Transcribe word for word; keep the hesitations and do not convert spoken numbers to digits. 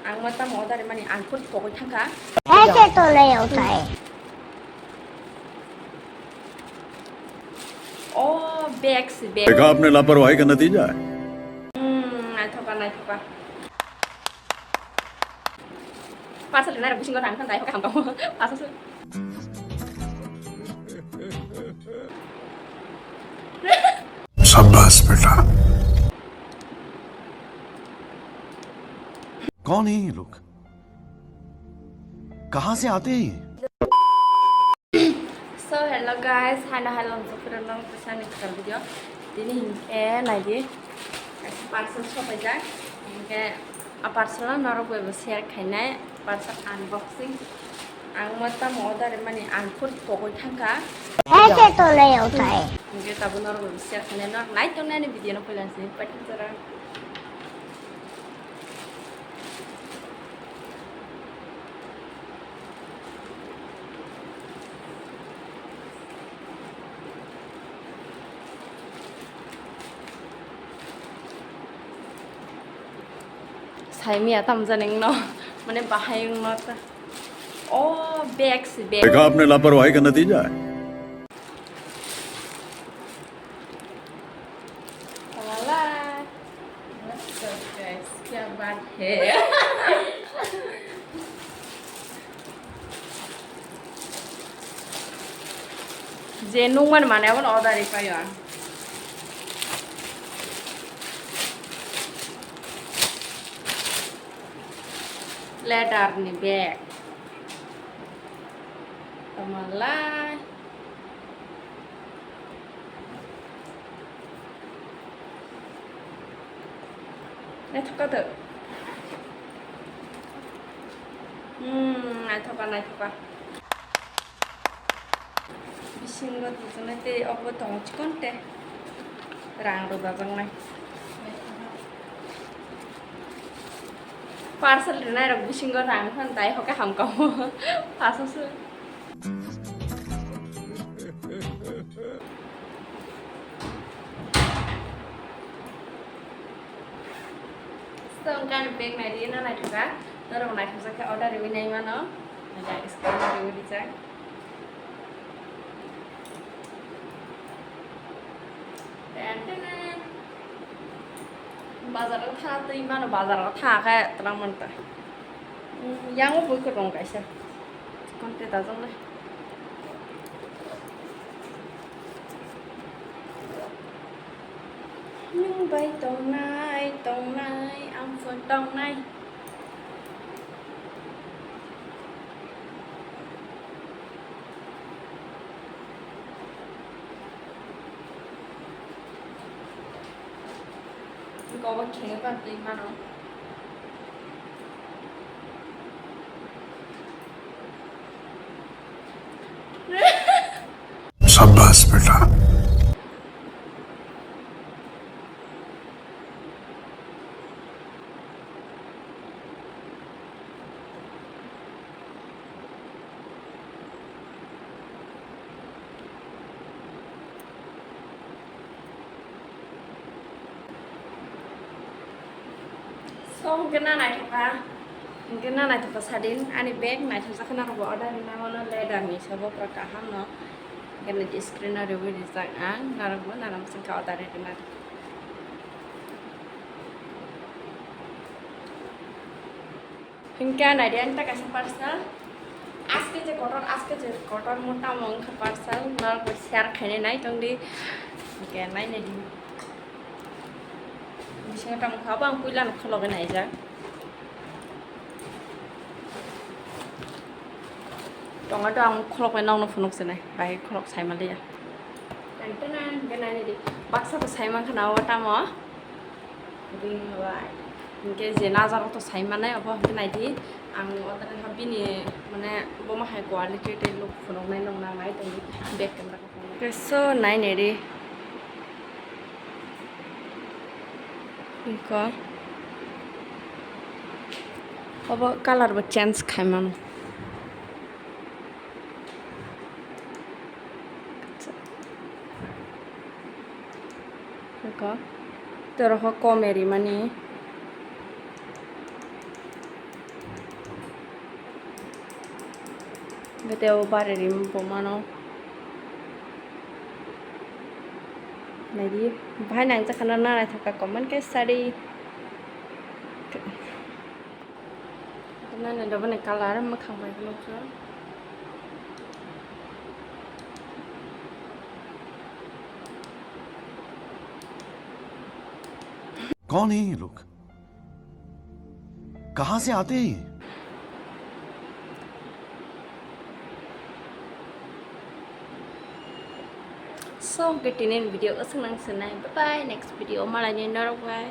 Ang ma tamo order mani ang kut pogoi thangkha. Ese to le utai. Oh, bag si bag. देखा आपने लापरवाही का नतीजा है। Hmm, naithoka, naithoka. Parcel rwnai rok bisingo rang khan dai hoka hamkha. Asa se. शाबाश बेटा। कौन है ये लोग? कहाँ से आते हैं ये? So, hello guys, hano hello, jofrano kesani khar video. Tini hinke naidi, kaisa parcel sopaijak. Hinke a parcel no norok bai bo share khainai, parcel unboxing. Ang ma tamo order mani ang kut pogoi thangkha. Ese to le utai. Hinke tabo norok bai bo share khainai, norok nai tongnani video no poila se paithak jora. Saimiya tamjani wngno, mane bahai wngno ta. Oh, bag si bag. देखा आपने लापरवाही का नतीजा है। Wala. What's up, guys? Kya baat hai? Je nungmani mane abono order ri paio ang. Leather ni bag. Tamalai. Naithoka to. Hmm, naithoka, naithoka. Bisingo twijwnai tei obo tongo chikon te. Rang rwbajaknai. Parcel rwnai rok bisingo rang phan dai hoke hamkha. Aswk se. So, wngkha ani bag naidi, no naithokjak, norok naithokjak khe order riwi nai mano, naidi screen o riwi rijak. Ten, ten, ten. Bazar o tha twi mano, bazar o tha khe twlang man ta. Hmm, yang o bui kwrwng kaisa. Konte dajak nai. Nwng bai tongnai, tongnai, ang pho tongnai. Gobo khe ba twi mano. शाबाश बेटा। So, hwnkhe na naithokha, hwnkhe na naithokha sadin, ani bag naithokjak khe norokbo order rwna mano, leather ni se bo pura kaham no, hwnkhe nini screen o riwi rijak ang, norokbo nana bwswk khe order rwna. Hingke naidi ang ta kaisa parcel. Aske je kotor, aske je kotor, mo tamo wngkha parcel. Norok bai share khainai nai tongdi. Hingke nainai di. Bisingo tamo kha, abo ang puila no khulogwi naijak. Tongo to ang khulok bai nokno phunuk sinai. Bai khulok sai manliya. Tang tang hingke nainai di. Baksa to sai mankha na o tamo. Ring light. Hingke je najar to sai mannai, obo hingke naidi. Ang order kha bini, mane, bomo hai quality tei look phunuknai nong nangnai tongdi bag camera khe phunuknai. Keso nainai di. Iko. Obo color bo change khaimano. Eko, toro ho kome rimani. Gete o bare rim bomano. Naidi, bahai nang jakha na naithok kha comment khe sadi. Nani doboni color mwkhang bai nukha. कौन है ये लोग? कहाँ से आते हैं ये? So, hwnkhe tini video aswk nang sinai. Bye bye, next video malai ni norok bai.